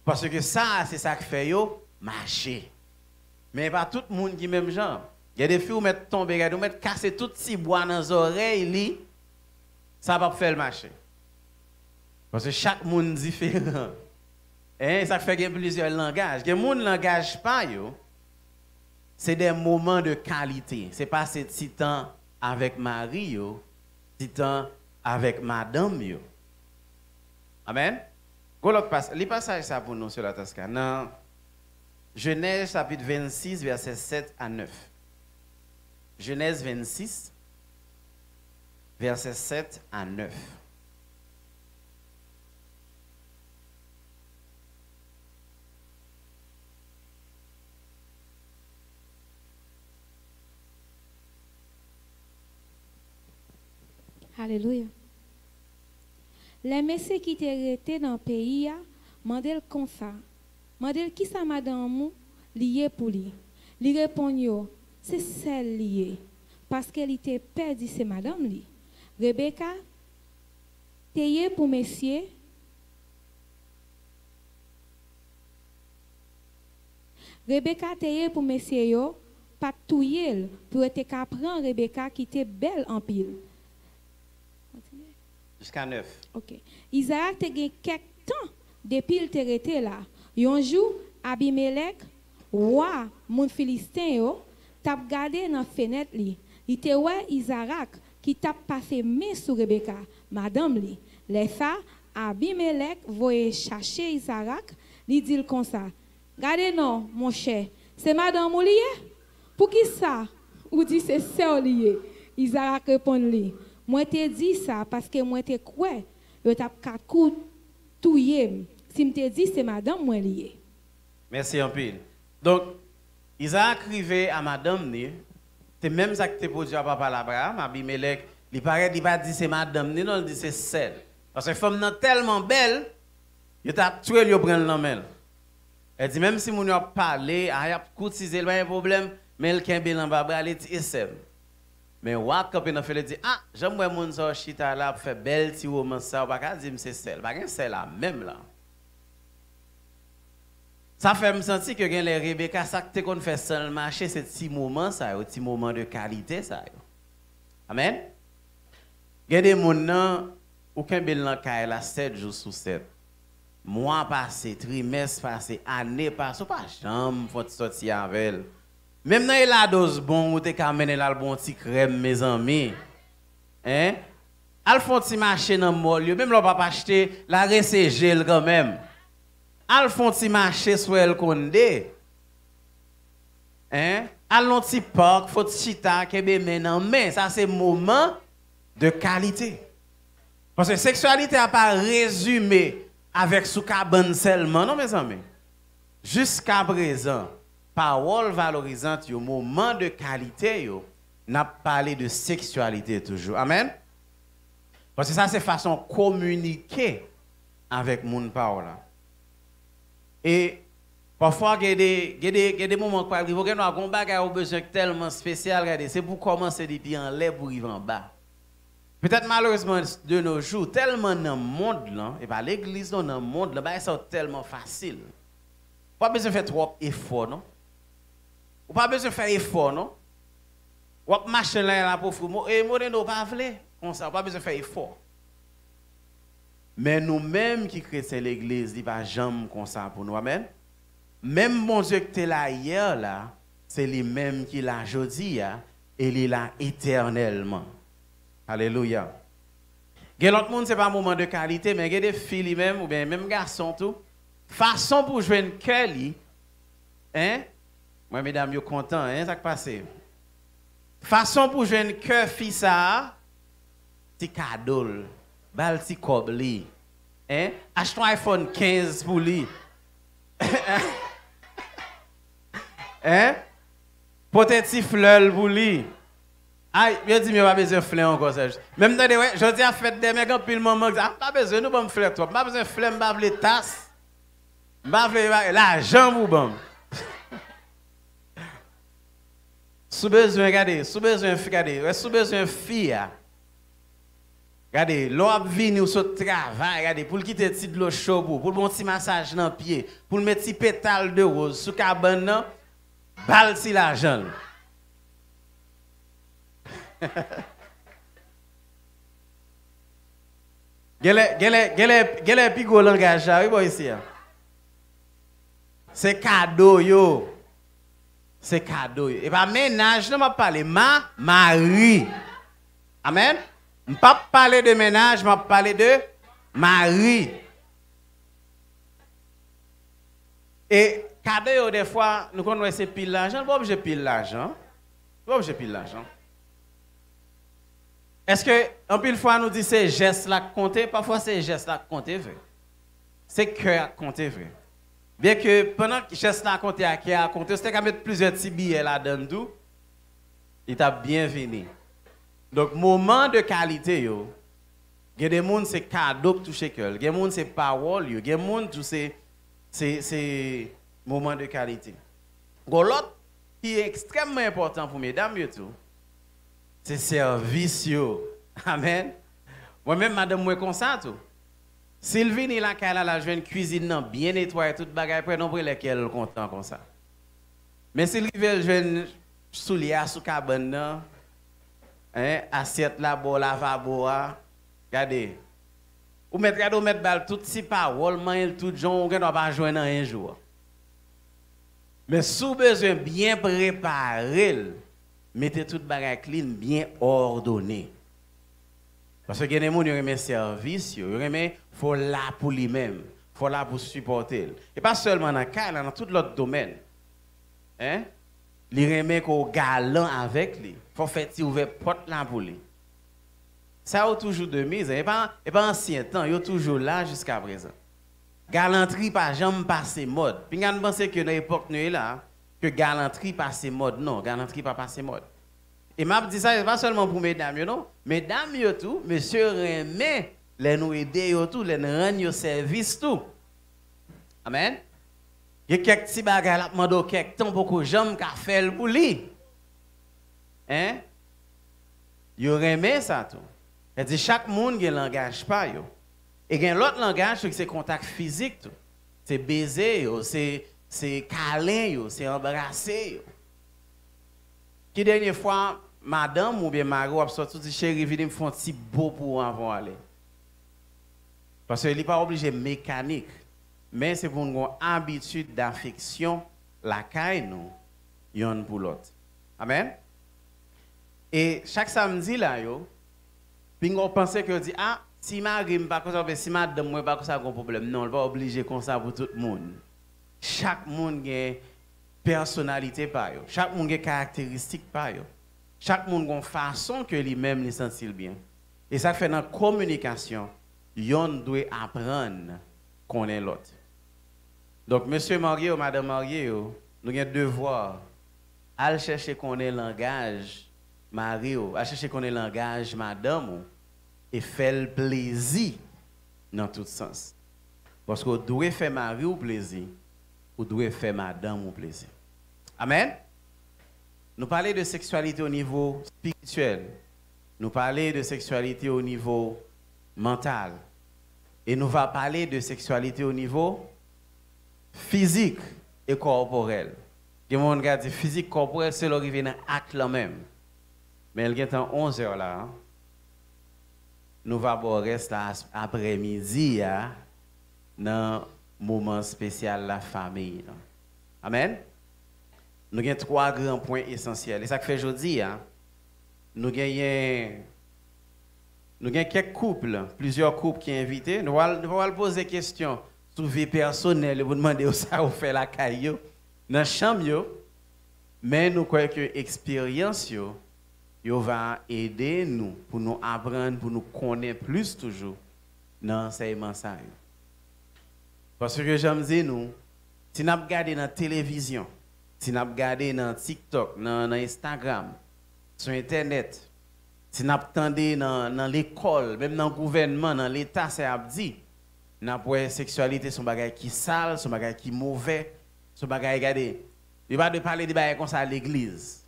Paske sa a, se sa k fè yo mache. Men e pa tout moun ki menm jan. Gen de fi ou mèt tonbe, gade, ou mèt kase tout ti bwa nan zòrèy li, sa p ap fè l mache. Paske chak moun diferan. Hein, sa k fè gen plizyè langaj. Gen moun, langaj pa yo, se de moman de kalite. Se pase ti tan avèk mari yo, ti tan avèk madanm yo. Amèn. Gon lòt pas, li pasaj sa pou nou, sè Lataska. Nan Jenèz chapit vennsis, vèsè sèt a nèf. Jenèz vennsis, vèsè sèt a nèf. Alelouya. Lè mesye ki te rete nan peyi a mande l konsa, mande l kisa madanm ou li ye pou li. Li reponn yo, se sè l li ye, paske li te pè di se madanm li. Rebeka te ye pou mesye Rebeka te ye pou mesye yo pa t touye l pou yo te ka pran Rebeka ki te bèl anpil. Jiska nèf. Ok. Izarak te gen kèk tan depi l te rete la. Yon jou, Abimelèk, wa moun Filisten yo, t ap gade nan fenèt li. Li te wè Izarak ki t ap pase men sou Rebeka, madanm li. Lè sa a, Abimelèk voye chache Izarak, li di l konsa, gade non, monchè, se madanm ou li ye? Poukisa ou di se sè w li ye? Izarak reponn li, mwen te di sa paske mwen te kwè yo t ap ka kou touye m si m te di se madanm mwen li ye. Mèsi anpil. Donk, Izarak rive a madanm ni, se menm sa ki te pwodui a papa l Abraram, Abimelèk, li parèt, li pa di se madanm ni non, li di se sè l. Paske fanm nan tèlman bèl, yo t ap twe l, yo pran l nan men l. Li di, menm si moun yo ap pale, a, y ap koutize l, pa gen pwoblèm, men l kenbe l anba bra l, li di, e sè m. Men wa kanpe nan file, li di, a, jan m wè moun sa yo chita la ap fè bèl ti womans sa, ou pa ka di m se sè l. Pa gen sè la menm la. Sa fè m santi ke genlè Rebeka, sa k te konn fè san l mache, se ti moman sa yo, ti moman de kalite sa yo. Amèn. Gen de moun nan, ou kenbe l nan kay la sèt jou sou sèt. Mwa pase, trimès pase, ane pase, ou pa janm fè w ti sòti avè l. Menm nan Elados bon, ou te ka mennen l al bwè yon ti krèm, mezanmi. Hein? Al fè yon ti mache nan mòl yo, menm lè w p ap achte, l a rese je l kanmenm. Al fè yon ti mache sou El Conde. Hein? Al nan ti pak, fè w ti chita, kenbe men nan men. Sa se moman de kalite. Paske seksyalite a pa rezime avèk sou kabann sèlman, non, mezanmi. Jiskaprezan, pawòl valorizant yo, moman de kalite yo, n ap pale de seksyalite toujou. Amèn? Paske sa se fason w kominike avèk moun pa w la. E pafwa, gen de, gen de, gen de moman k pral rive, ou gen dwa gen yon bagay ou bezwen k tèlman espesyal, gade, se pou w kòmanse depi anlè pou w rive anba. Petèt, malerezman, de nos jours, tèlman nan mond lan, e pa legliz non, nan mond lan, bagay sa yo tèlman fasil. Ou pa bezwen fè twòp efò, non. Ou pa bezwen fè efò, non. W ap mache nan lari a, l ap ofri w, e Moreno pa vle, konsa, ou pa bezwen fè efò. Men nou menm ki kretyen legliz, li pa janm konsa pou nou. Amèn. Menm Bondye ki te la yè la, se li menm ki la jodi a, e li la etènèlman. Alelouya. Gen lòt moun, se pa moman de kalite, men gen de fi li menm, oubyen menm gason tou. Fason pou jwenn kè li, en? Mwen, medam yo kontan, en, sa k pase? Fason pou jwenn kè fi sa a, ti kado l, ba l ti kòb li, en? Achte yon iPhone kenz pou li. En? Pote ti flè l pou li. Ay, yo di m yo pa bezwen flè ankò, Sèj. Men m tande, wè, jodi a fèt dè nèg, anpil manman ki di, "Ah, m pa bezwen nou ban m flè twòp. M pa bezwen flè, m pa vle tas. M pa vle lajan pou ban m." Si w bezwen, gade, si w bezwen fi, gade, wè, si w bezwen fi a, gade, lè w ap vini, w sot travay, gade, pou l kite ti dlo cho pou ou, pou l ba w ti masaj nan pye, pou l met ti petal de woz sou kabann nan, ba l ti lajan l. Genlè, genlè, genlè, genlè pi gwo langaj la, wi, bò isi a. Se kado yo. Se kado yo. E pa mennaj, non, m ap pale. Ma, mari. Amèn? M p ap pale de mennaj, m ap pale de mari. E kado yo, dèfwa, nou konn wè se pil lajan, li pa oblije pil lajan. Li pa oblije pil lajan. Èske anpil fwa nou di se jès la k konte? Pafwa se jès la k konte vre. Se kè a k konte vre. Byenke pandan jès la konte a, kè a konte, ou te ka met plizyè ti biyè ladan l tou, li t ap byen vini. Donk, moman de kalite yo, gen de moun se kado k touche kè l, gen moun se pawòl yo, gen moun tou se, se, se moman de kalite. Gon lòt ki ekstrèmman enpòtan pou medam yo tou, se sèvis yo. Amèn. Mwen menm, madanm mwen konsa tou. Si l vini lakay la, l al jwenn kwizin nan byen netwaye, tout bagay prè, non, prè lè kè l kontan konsa. Men si l rive, l jwenn soulye a sou kabann nan, en, asyèt la bò lavabo a, gade. Ou mèt gade, ou mèt ba l tout ti pawòl, manyen l tout jan, ou gendwa pa jwenn anyen jou a. Men si w bezwen byen prepare l, mete tout bagay klin, byen òdone. Paske gen de moun, yo renmen sèvis yo, yo renmen fò w la pou li menm, fò w la pou sipòte l. E pa sèlman nan kay la, nan tout lòt domèn. En? Li renmen ke w galan avèk li, fò w fè ti ouvè pòt la pou li. Sa yo toujou de miz, e pa, e pa ansyen tan, yo toujou la jiska prezan. Galantri pa janm pase mòd. Pinga n panse ke nan epòk nou ye la, ke galantri pase mòd. Non, galantri pa pase mòd. E m ap di sa, se pa sèlman pou medam yo, non. Medam yo tou, mesye renmen lè nou ede yo tou, lè n rann yo sèvis tou. Amèn. Gen kèk ti bagay l ap mande w kèk tan, poko janm ka fè l pou li. En? Yo renmen sa tou. Sètadi chak moun gen langaj pa yo. E gen lòt langaj tou ki se kontak fizik tou. Se beze yo, se, se kalen yo, se anbrase yo. Ki dènye fwa madanm oubyen mari w ap sòti, w di, "Cheri, vini m fè yon ti bo pou ou anvan w ale"? Paske li pa oblije mekanik, men se pou nou gen yon abitid dafeksyon lakay nou, yonn pou lòt. Amèn? E chak sa m di la yo, pinga w panse ke yo di, "Ah, si mari m pa konsa, oubyen si madanm mwen pa konsa, gon pwoblèm." Non, li pa oblije konsa pou tout moun. Chak moun gen pèsonalite pa yo. Chak moun gen karakteristik pa yo. Chak moun gon fason ke li menm li santi l byen. E sa k fè nan kominikasyon, yonn dwe aprann konnen lòt. Donk, mesye marye yo, madanm marye yo, nou gen devwa al chèche konnen langaj mari w, al chèche konnen langaj madanm ou, e fè l plezi nan tout sans. Paske w dwe fè mari w plezi, ou dwe fè madanm ou plezi. Amèn? Nou pale de seksyalite o nivo espirityèl. Nou pale de seksyalite o nivo mantal. E nou va pale de seksyalite o nivo fizik e kòporèl. Gen moun ka di fizik, kòporèl, se lè w rive nan ak lan menm. Men l gentan onz è la. Nou va ba w rès la as-, aprèmidi a nan moman espesyal la fanmi an. Amèn? Nou gen twa gran pwen esansyèl. E sa k fè jodi a, nou genyen Nou gen kèk koup, plizyè koup ki envite. Nou pral, nou pral poze kesyon sou vi pèsonèl yo pou n mande yo sa yo fè lakay yo, nan chanm yo. Men nou kwè ke eksperyans yo, yo va ede nou pou nou aprann, pou nou konnen plis toujou nan ansèyman sa yo. Paske jan m di nou, si n ap gade nan televizyon, si n ap gade nan TikTok, nan, nan Instagram, sou entènèt, si n ap tande nan, nan lekòl, menm nan gouvènman, nan leta, sa y ap di, n ap wè seksyalite se yon bagay ki sal, se yon bagay ki movè, se yon bagay, gade, yo pa dwe pale de bagay konsa legliz.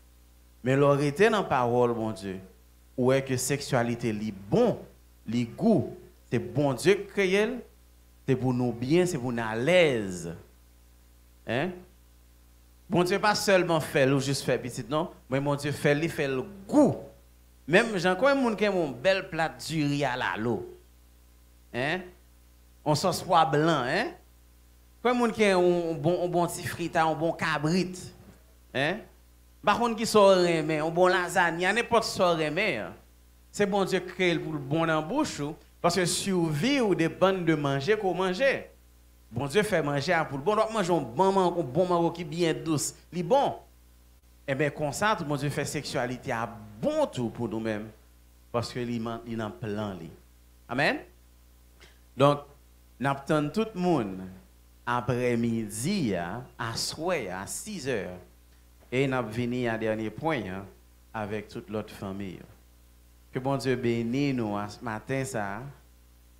Men lè w rete nan pawòl Bondye, ou wè ke seksyalite li bon, li gou, se Bondye ki kreye l, se pou nou byen, se pou n alèz. Hein? Bondye pa sèlman fè l ou jis fè pitit, non. Men Bondye fè l, li fè l gou. Menm jan, konbyen moun ki renmen yon bèl plat diri a lalo? Hein? Yon sòs pwa blan, hein? Konbyen moun ki renmen yon, yon bon, yon bon ti frita, yon bon kabrit? Hein? M pa konn ki sa w renmen, yon bon lazanya, nenpòt sa w renmen an. Se Bondye ki kreye l pou l bon nan bouch ou, paske sivi w depann de manje ke w manje. Bondye fè manje a pou l bon. W ap manje yon bon man-, yon bon mango ki byen dous, li bon. Enben, konsa tou, Bondye fè seksyalite a bon tou pou nou menm, paske li man-, li nan plan li. Amèn? Donk, n ap tann tout moun aprèmidi a, aswè a, sizè, e n ap vini a dènye pwen an avèk tout lòt fanmi yo. Ke Bondye beni nou a maten sa a.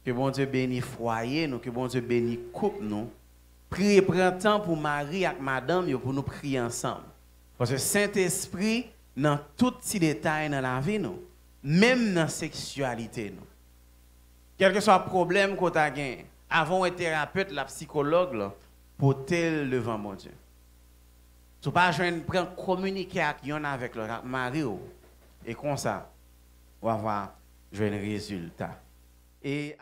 Ke Bondye beni fwaye nou, ke Bondye beni koup nou. Priye, pran tan pou mari ak madanm yo, pou nou priye ansanm. Paske Sentespri nan tout ti detay nan lavi nou, menm nan seksyalite nou. Kèlkeswa pwoblèm ke w ta gen, avan w wè terapet la, sikològ la, pote l devan Bondye. Si w pa jwenn pran kominike ak yonn avèk lòt, ak mari w, e konsa, w ava jwenn rezilta. E